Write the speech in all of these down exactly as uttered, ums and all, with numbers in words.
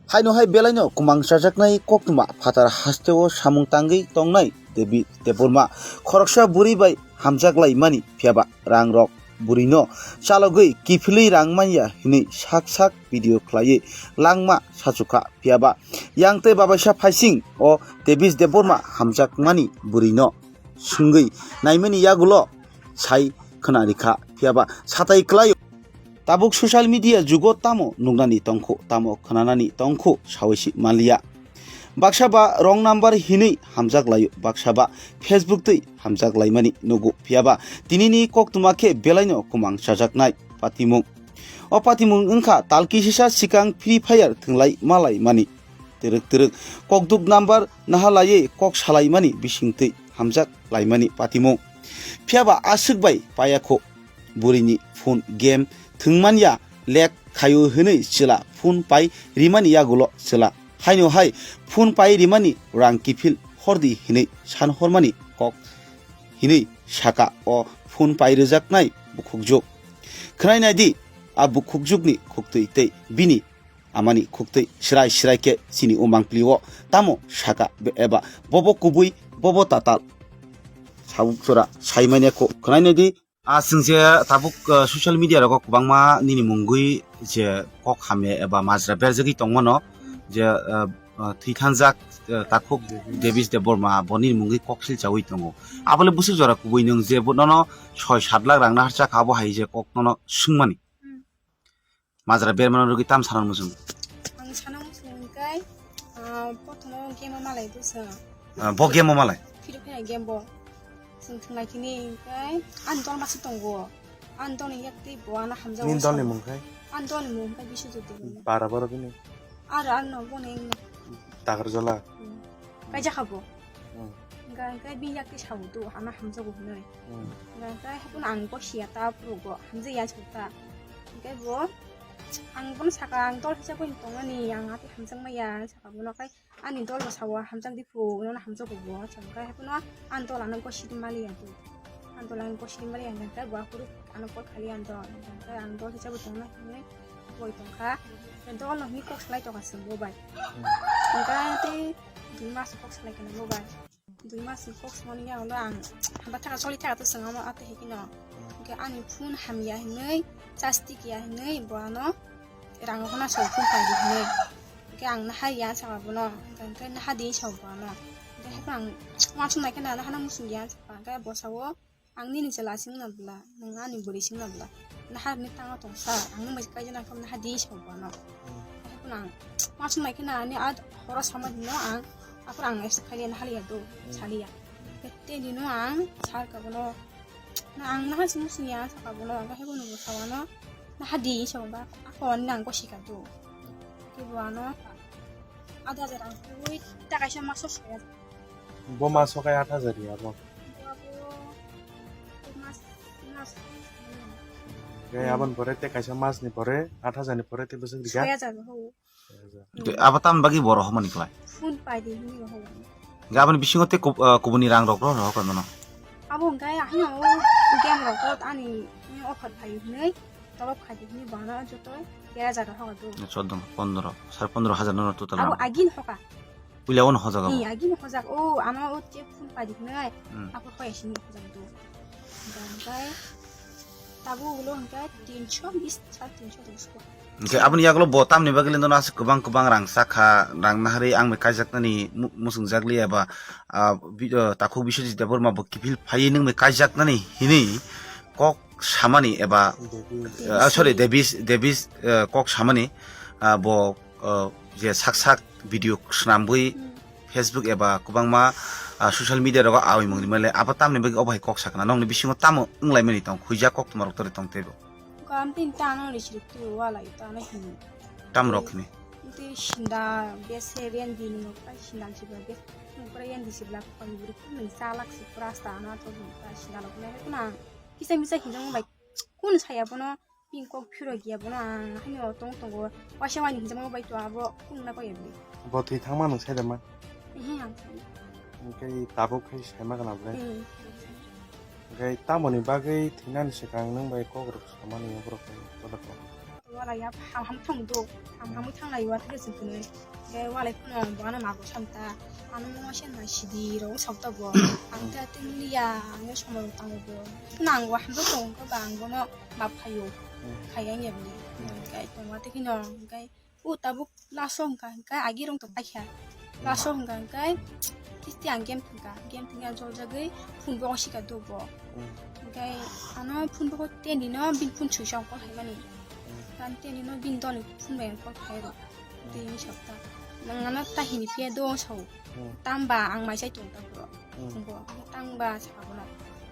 Haino hai belaino kwmang chajaknai koktwma phatar hasteo samung tangwi tongnai David Debbarma khoroksa bwrwi bai hamjak laimani, phiyaba rangrok bwrwino chalogwi kiphilwi rang manya hinwi sak sak video khlaiwi langma sachukha, phiyaba yang tei babaisa phaising o David Debbarma hamjakmani bwrwino swngwi naimani yagulo sai khwna rikha, phiyaba satai kwlaio. Tabuk social media jugo tamo nuknani tongkhu, tamo khwnanani tongkhu, sawi si manliya. Baksa ba wrong number hinwi hamjak laio, baksa ba Facebook twi hamjak laimani nugo, phiyaba tinini koktwma khe belaino kwmang chajaknai patimung. O patimung wngkha tal kisisa sikang Free Fire thwnglai malaimani. Twrwk twrwk kokduk number naha laiwi kok salaimani bisingtwi hamjak laimani patimung. Phiyaba aswk bai payakho bwrwini phone game thwngmanya lek khaio hinwi chwla phone pai rimani yagulo chwla haino hai phone pai rimani rang kiphil hordi hinwi san hormani kok hinwi saka o phone pai rwjaknai bukhukjwk. Khwnai naidi a bukhukjwkni khuktwi tei bini amani khuktwi srai srai khe chini o mangpli o tamo saka be-, eba bobo kubui bobo tatal. Sabuk chora saimanya kho khwnai naidi. A chwng je tabuk, uh, social media rogo kwbangma nini mungwi je kok hamya eba majra berjagwi tongmano je, uh, uh, thwithanjak, uh, takhuk Davis Debbarma bo nini mungwi kok silchawi tongo. Abole bwswk jora kubui nwng je bo nono soi sat lakh rang naharcha kha abo hai je kok nono swngmani. Hmm. Majra bermano rwgwi tam sana muchung. Ang sana muchung kai, ah, prothom o game o malai bwsa. Ah, bo game o malai? Free Fire game bo. Chwng thwnglai kini kai, ani dol masa tongo. Ani dol ni yak tei bo ano hamjago. Nini dol ni mung kai? Ani dol ni mung kai Biswajit Debbarma. Para borok bini? Aro ano bo ni. Takarjala? Hmm. Kaijak kha bo. Hmm. Hingkha hingkhe bini yak tei sabo do, ano hamjago hinwi. Hmm. Hingkha hingkhe haikhe ang bo siya ta phuru bo hamjakya sa ta. Hingkhe bo ang bono saka ang dol hisa bo tongnani ang atwi hamjakmaya saka bono khai ani dol bo sao hamjakdi phuru nono hamjago bo saka hingkhe haikheno ani dol ano gosi maliya do. Ani dol ano gosi maliya hingkhe bo aphuru ano call khali ang dol hingkhe ang dol hisa bo tongna hinwi boi tongkha. Dol no hinwi kok salai tongkha chwng bo bai. Hmm. Hingkhe tei dui mas kok salai khe bo bai. Dui mas ni kok songmani yagulo ang hamba thaka choli thaka to swngo amo ate hikino. Hingke ani phone hamya hinwi, charge tikya hinwi bo ano rang rok no soi phone paidi hinwi. Hingke ang naha ya saka bono, hingke naha di sabo ano. Hingke haikhe ang uansuk naikhe naha no muchung ya saka, hingke bo sao ang nini chwla sing na bwla. Nwng ani bwrwi singna bwla, naha ni tanga tong sa, ang nwng bai kaijana khe naha di sa bo ano. Hmm. Haikhe ang uansuk nai khe na ani a horo sama hino ang, aphuru ang naha liya do, hmm, saliya. Tei nino ang sar ka bono, na ang naha simi sini ya saka bono, ang haikhe bono bo sa ano, naha di sa bo ba, ako ani nang ko sika do. Khe bo ano, ada jarang kui, ta kaisa maso saya. Bo ma sokai aat hajar ya bo. Bo abo mas, mas. Gai abon pore te kaisa mas ni pore aat hajar ni pore te bwswk rikha. Soi hajar ho. Soi hajar. Abo tam bagwi bo rohormani kwlai. Phone pai di hini rohor. Gai aboni bisingo te kub-, ah, kubuni rang rok rohor rohor kwlai mano. Abo gai ahino o game rok ani offer pai hinwi tolop khai di hini bono joto dera hajar rohor do. Choddo, pondro, sare pondro hajar no total. Abo rang. Agin hoka. Puila ono hojak abo? Ni, agini hojak, o, ano o che phone pai di hinai, hmm, apo pai sini hojak do. Hingke tabuk ulo hingke tinsho bis, sare tinsho dos ko. Hingke aboni yagulo bo tamni bagwi lendo nasi kwbang kwbang rang sakha, rang nahari ang bai kaijaknani mu-, muchungjak liya ba, ah, bi-, ah, takhuk Biswajit Debbarma bo kiphil phaiwi nwng bai kaijaknani hinwi kok samani eba, Davis. Ah, sorry, Davis, Davis, ah, kok samani, ah, bo ah, je sak sak video swnamwi, hmm, Facebook eba kwbangma, ah, social media rogo awi mung rimale abo tamni bagwi obo hai kok sakna nokni bisingo tamo wnglaimani tong khuijak koktwma rok tori tong teibo. Kam tin ta ano ri sirip tu wala ita ano hin. Tam rok hini. Tei sinda bese rendi ni nok pai sinda sibla bes. Nokra rendi sibla pai buri kun nang salak si pura sta ano to ta sinda rok ne kuna. Kisa misa hinjang bai kun saya bono. Pink kok phiro giya bono ang haino tong tongo. Waisa waini hinjama bai to abo kung na koi ebri. Bo thwi thangma nung sai da man. Ehe ang sai. Hingke tabuk khai sai ma gana ble. Hmm. Hingke tamoni bagwi thwinani swkang nung bai kok rok samani borok ni tolako. Wala ya ham ham thang do. Ham ham thang lai wa thik se kunu. Ge wala kuno bana ma go sam ta. Ano mo sen na sidi ro sam ta bo. Ang ta tin li ya ang so mo tang bo. Nang wa ham do tong ko bang bo no ma phayo. Khaya nge bli. Kai tong wa te kino kai. U tabuk laso hwnkha hwnkhe agi rong tong paikha. Laso hwnkha hwnkhe kisti ang game thwngkha. Game thwngya joljagwi phone bo sika dobo. Hwnkhe ano phone bo teni no bin phone sui song call khaimani. Kan teni no bin doni phone bai call khai ro. Tini sabta. Nang ano tahini phiya do sao. Tamba ang mai sai tong ta bro. Bo tangba sabono.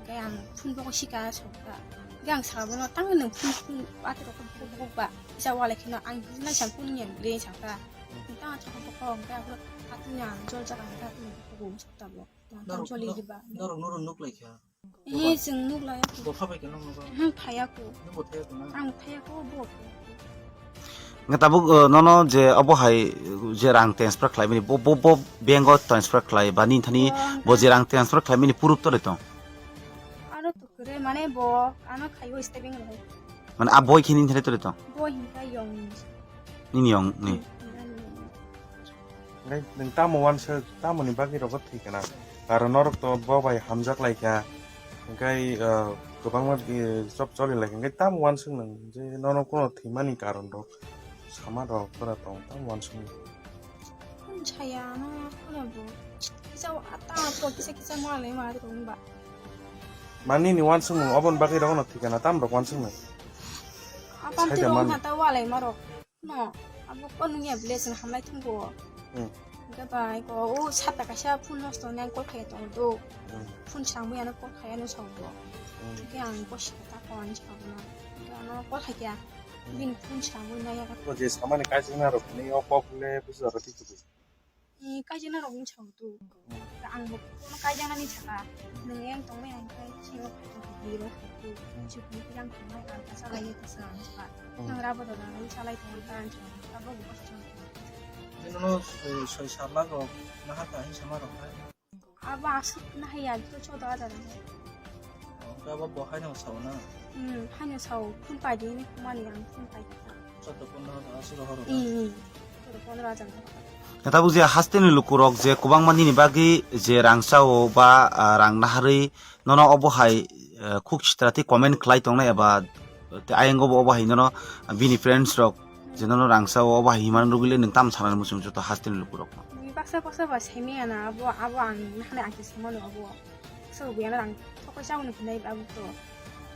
Hwnkhe ang phone bo sika sao ta. Hwnkhe ang sabono tang nang phone phone atero ko bok bok ba. Isa wale kheno ang hwnna sa phone ngen le saka. Tang sa ko ko hwnkhe ang atini ang jol jaga hwnkhe atini ko ko sa ta bo. Tang joli diba. Norok norok nuk lai kha. Eh, chwng nuk lai. Bo phabai khe nang nuk. Hmm, phaya ko. Nuk bo thaya ko na. Ang phaya ko bo. Nga tabuk, uh, nono je obo hai je rang transfer khlai mani bo bo bo bank o transfer khlai ba nini thani bo je rang transfer khlai mani proof to tong. Ano to kre mane bo ano khayo stebing lai. Mane a boi khini thani to tong. Bo hinka yong ni. Nini yong ni. Ngai nang tamo wansa tamo ni bagwi rogo thikana. Aro norok to bo bai hamjak lai kha. Hingkai, ah, kwbangma, eh, job choli lai kha. Hingkai tamo wansuk nang je nono kuno thwimani karon rok sama rok pura tong tamo wansuk nang. Saya no kuno bo. Kisa ata to kisa kisa mo lai ma ro ba. Mani ni wansuk nang obon bagwi rok no thikana tam rok wansuk nang. Apa Saya tiro man- na ta walai ma rok. No, abo ko nungya village na hamlai thung bo. Hmm. Hingke bai ko o sata kaisa phone nosto nang call khaya tong do. Hmm. Phone samwi ano call khaya no sao bo. Hmm. Hingke ang ko sika ta ko ani sao bo. Hingke ano call khaya. Hmm. Bini phone samwi na ya. Ko je samani kaisa na rok ni o kok le busa rati kudu. Ni kaijana rok ni sao tu. Ang bo kono kaijana ni saka. Nang yang tong mai ang kai sino kai tong di ro tu. Chuk ni yang tong mai ang kasa lai ni kasa ang saka. Nang rabo da nang salai tong ta ang saka. Abo bo kasa. Ni nono soi sar lak rok na ha ta hin sama rok hai. Abo asuk na hai ya to chodo ada na. Abo bo hai no sao na. Hmm, hai no sao phun pai di ni kumani ang phun pai. Chauda pondro hajar aswk rohoro. Hmm, hmm. Chauda pondro hajar. Khe tabuk je hasteni lukurok je kwbangma nini bagwi je rang chao ba, ah, rang naharwi nono obo hai, eh, khuk sitra tei comment khlai tongnai eba tei ayang obo, obo hai nono bini friends rok je nono rang chao obo hai himna rwgwile nwng tam sanani muchung joto hasteni lukurok. Ni baksa baksa ba semi ana abo, abo ang nahani ati semano abo. Baksa bo yana rang thokoi chao ni hinai abo to.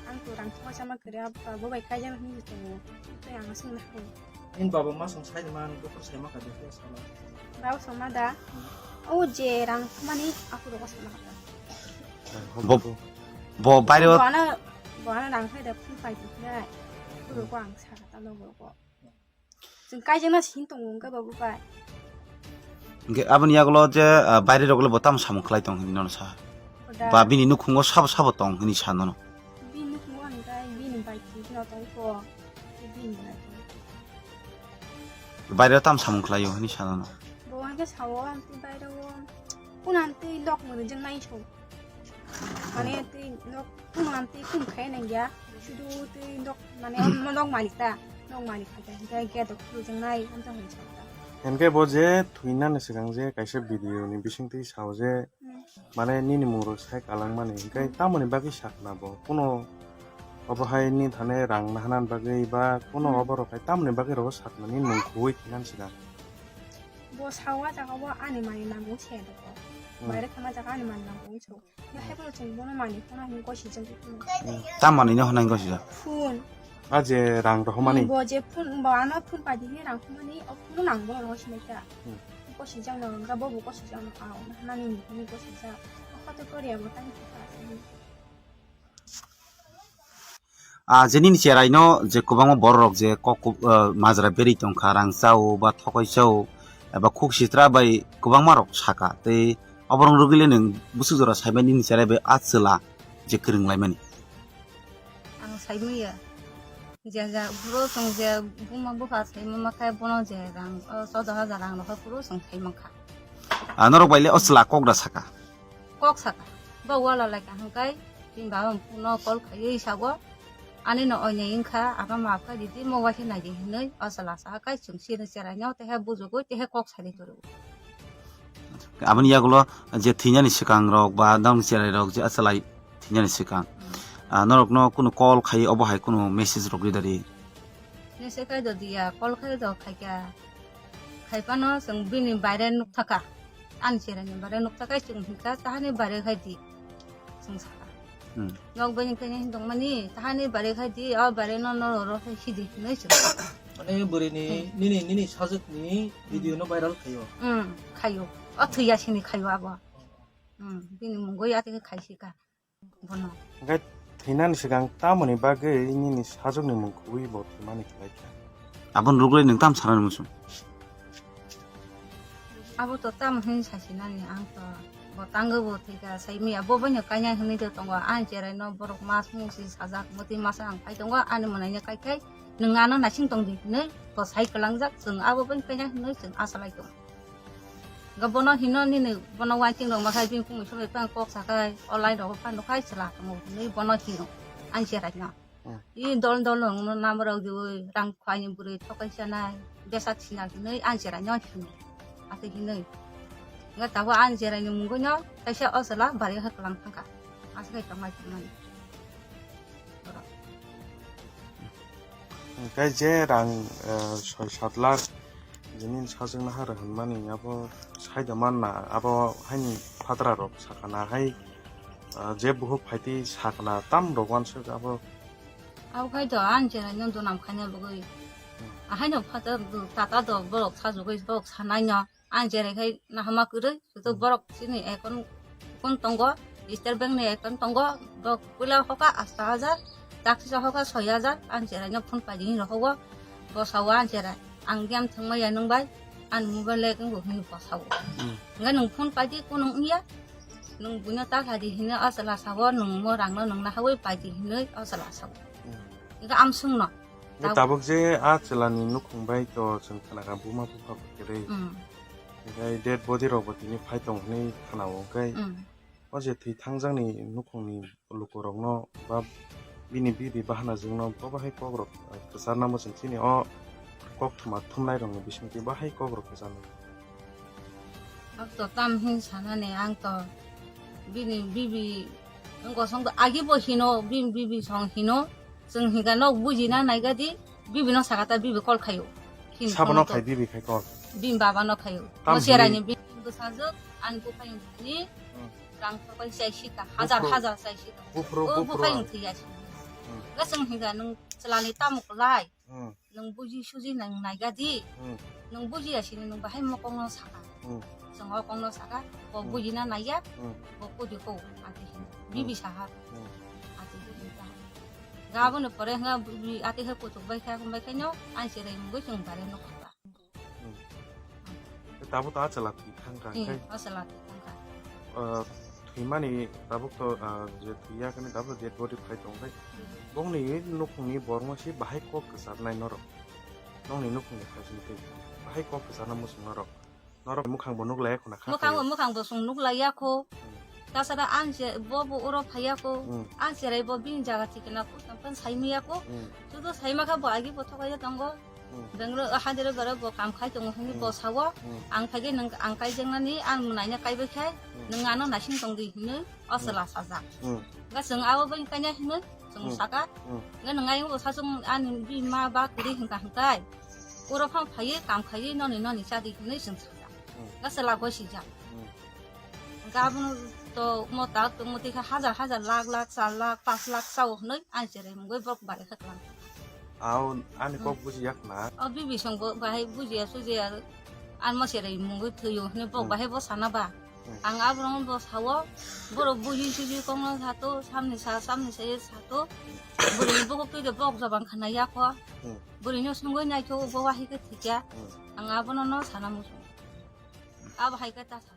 Ang to rang thokoi chama kere abo, abo bai kaijak hinwi tongo. Tei ang aswk nahai. Nini baba ma song sai man, bukur sai ma kha de sala. Baba song ma da. O je rang thumani aku roko sai ma kha. Bo, bo baire o. Bo ana, bo ana rang khai da phun pai di khai. Aku roko ang sa kha ta logo roko. Chwng kaijak na sin tongo wngkha babu bai. Hingke aboni yagulo je, ah, baire rok le bo tamo samung khlai tong hinwi nono sa. Oda. Ba bini nukhungo sabo sabo tong hinwi sa nono. Bini nukhungo hingkhe bini bai thwino tong kho. Bini bai. Baire o tamo samung khlai o hinwi sa nono. Bo hingkhe sao amtwi baire o. Kun amtwi lok mwnwi jeng nai so. Mane twi nok, kuno amtwi kum khai nang ya. Sudu twi nok, mane nok malik ta. Nok malik khai ta. Hingke gate rok khulujak nai, amsa hwn sa ta. Hingke bo je thwinani swkang je kaisa video ni bisingtwi sao je, hmm, mane nini mung rok sai kalang mani. Hingke tamoni bagwi sakna bo? Kuno obo hai ni thane rang nahanan bagwi ba kuno, hmm, obo rok hai tamoni bagwi rogo sakna ni nung khuwi thwinan swkang. Bo sao a jaga o ani mani nango se doko. Hmm. Baire thangma jaga ani mani nango so. Ya hai bono chwng bono mani phone hwn gosi jang phone. Hmm. Ta mani no hwnai gosi jang. Phone. A je rang rohmani. Bo je phone, bo ano phone pai di rang rohmani, o phone nang bono rohsi nai ta. Hmm. Gosi jang no ga bo bo gosi jang no a o nani ni phone gosi jang. O khato kori abo tang ta. Ah, je nini cherai no je kwbangma borok rok je kok, ah, majra berwi tongkha, rang chao ba thokoi chao eba khuk sitra bai kwbangma rok saka tei oborok rwgwile nwng bwswk jora saimani nini cherai bai a chwla je kwrwng laimani. Ang saimanya je ja buro chwng je buma bupha saimama khe bono je rang, o, chauda hajar rang rokha phuru chwng saimankha. Ah, norok bai le o chwla kok da saka. Kok saka. Bo wala lai kaham kai, bini baba no call khaiwi sago. Ani no oinai wngkha, abo maaf khai di, di mo waisa nai di hinwi o chwla sa khai chwng sini cherai no tehe bujugwi tehe kok sari kwrwi. Aboni yagulo je thwinani swkang rok ba nang cherai rok je achalai thwinani swkang, Hmm. ah, norok no kunu call khai obo hai kunu message rok ri dari? Message khai do diya, call khai do khaikha. Khaipano chwng bini baire nukthaka. Ani cheraini baire nukthaka chwng hinkha, "Tahani baire khai di." Chwng saka. Hmm. Nok bai hinkhe hin tongmani, "Tahani baire khai di, o baire no, no, ro khai sidi," hinwi chwng saka. Mane bwrwini, Hmm. nini, nini sajwkni video no viral khaio. Hmm, khaio. O thwiya sini khaio abo. Hmm, bini mungwi atwi khe khaisika. Bono. Hingke thwinani swkang tamoni bagwi nini sajwkni mung kubui bo thwimani khlai kha? Aboni rwgwi nwng tam sanani muchung? Abo to tamo hwnwi sasinani ang to. Bo tangwi bo thwikha, saimaya bo baino kainai hwnwi de tongo. Ani cheraino borok mas mungsi sajak, mwtwi masa ang phai tongo, ani mwnaino kaikhai nwng ano naising tongdi hinwi bo sai kwlangjak, chwng abo baino kainai hwnwi chwng asalai tongo. Ga bono hino nini bono wanting rok makhai bini kumui sobai pang kok sakai online rok phan rok khai chwla tongmo hinwi bono hino ani cherai no. Hmm. I dol dol no number rok diwi rang khwai ni bwrwi thokai chanai besa thina hinwi ani cherai no hino. Ate hinwi. Ga tabo ani cherai ni mungwi no kaisa o chwla bari ha kwlang thangka. Aswk tongmai tongmani. Hingke je rang, eh, soi sat lakh jini sajwkna ha rw hwnmani abo saido manna abo haini phatrarok sakana hai, eh, je buhuk phaitwi sakana tam rok uansuk abo. Abo khai do ani cherai no donam khaina bagwi. Hmm. Ahaino phatar do tata do borok sajugwi borok sanai no. Ang cherai khai nahama kwrwi, sutu Hmm. borok chini account, account tongo, State Bank ni account tongo, borok puila hoka asta hajar, taksisa hoka soi hajar, ang cherai no phone paidi hin rohogo, bosao ang cherai, ang game thangma ya nung bai, ang mobile le kung bo hin bosao. Hmm. Hingke nung phone paidi kunu wngya, nung buino ta khaidi hino o chwla sao, nung mo rang no nung nahawi paidi hinwi o chwla sao. Hmm. Hingke amsung no. Hingke Tab- tabuk je a chwlani nukhung bai to chwng khnakha buma bupha bo kwrwi. Mm. Hingke dead body rok bo tini phai tong hinwi khnao hingke Mm. o je thwi thangjakni nukhungni lukurokno ba bini bibi bahanajwkno bo bahai kokrok kwcharna muchung chini o koktwma thumnairokni bisingtwi bahai kokrok kwcharnai. Ang to tam hin sanani ang to bini bibi wngkha song to agi bo hino bini bibi song hino chwng hinka nok bujina naigadi bibi no sakata bibi call khaio. Hin Sabo phone no to khai bibi khai call. Bini baba no khaio. Tam Mo serai hini? Ni bini bwsajwk ani buphai ni Hmm. rang thokai chai sita hajar Buphuru-, hajar chai sita. Buphuru, O buphuru buphai ang. Ni thwi ya si. Hmm. Ga chwng hinka nung chwlani tamo kwlai. Hmm. Nwng buji suji nang naiga di. Hmm. Nwng buji ya sini nwng bahai mo kongno saka. Hmm. Chwng o kongno saka, bo Hmm. bujina naiya, Hmm. bo kuju ko, ati hin. Hmm. Bibi saha. Hmm. Ati hin ta. Gabo no pore nga bibi ati he kutuk bai kha, bai kha nyo, ang cherai mungoi chwng bare no khata. Hmm. Tabo ta chwla thwi thang kha, Hmm, khai. O chwla thwi thang kha. Ah, thwimani tabuk to, ah, je thwiya kani tabuk dead body phai tong khai. Hmm. Bongni nukhungni bormo si bahai kok kwcharnai norok. Nokni nukhungni phaising twi bahai kok kwcharna muchung norok. Norok mukhang bo nuk laiya khuna kha Mukhang bo, khe. Mukhang bo chwng nuk laiya kho. Hmm. Tasara ang je bo bo oro phaiya kho. Hmm. Ang cherai bo bini jaga thikna kucham phan saimaya kho. Hmm. Sudu saima kha bo agi bo thokaiya tongo. Hmm. Bangalore, ah, Hyderabad o bo kam khai tongo hinwi Hmm. bo sao. Hmm. Ang phaikhe nwng ang kaijaknani ang naina kaibai khai Hmm. nwng ano naising tongdi hinwi o Hmm. chwla sajak. Hmm. Ga chwng abo bai kaina hinwi chwng Hmm. saka. Hmm. Ga nwng ayang bo sachung ani bima ba kwrwi hwnkha hwnkhe. Oro phang phaiwi kam khaiwi noni noni chadi hinwi chwng sajak. Hmm. Ga chwla goi sijak. Hmm. Ga abono to mota tongmoti kha hajar hajar lakh lakh char lakh panch lakh chao hinwi ang cherai mungwi borok bare khe kwlang. Ao ani kok Hmm. bujiyak na. O bibi song bo bahai bujiya sujiya ar mo cherai mungwi thwiyo hinwi borok Hmm. bahai bo sana ba. Hmm. Ang aborok bo sao borok buji suji kongno sato samni sa samni sa ye sato bwrwi bokok twi de borok jabang khana yakho. Hmm. Bwrwi no sungwi naitho bo wahai khe thikya. Hmm. Ang abono no sana muchung. Abo hai khe ta sa.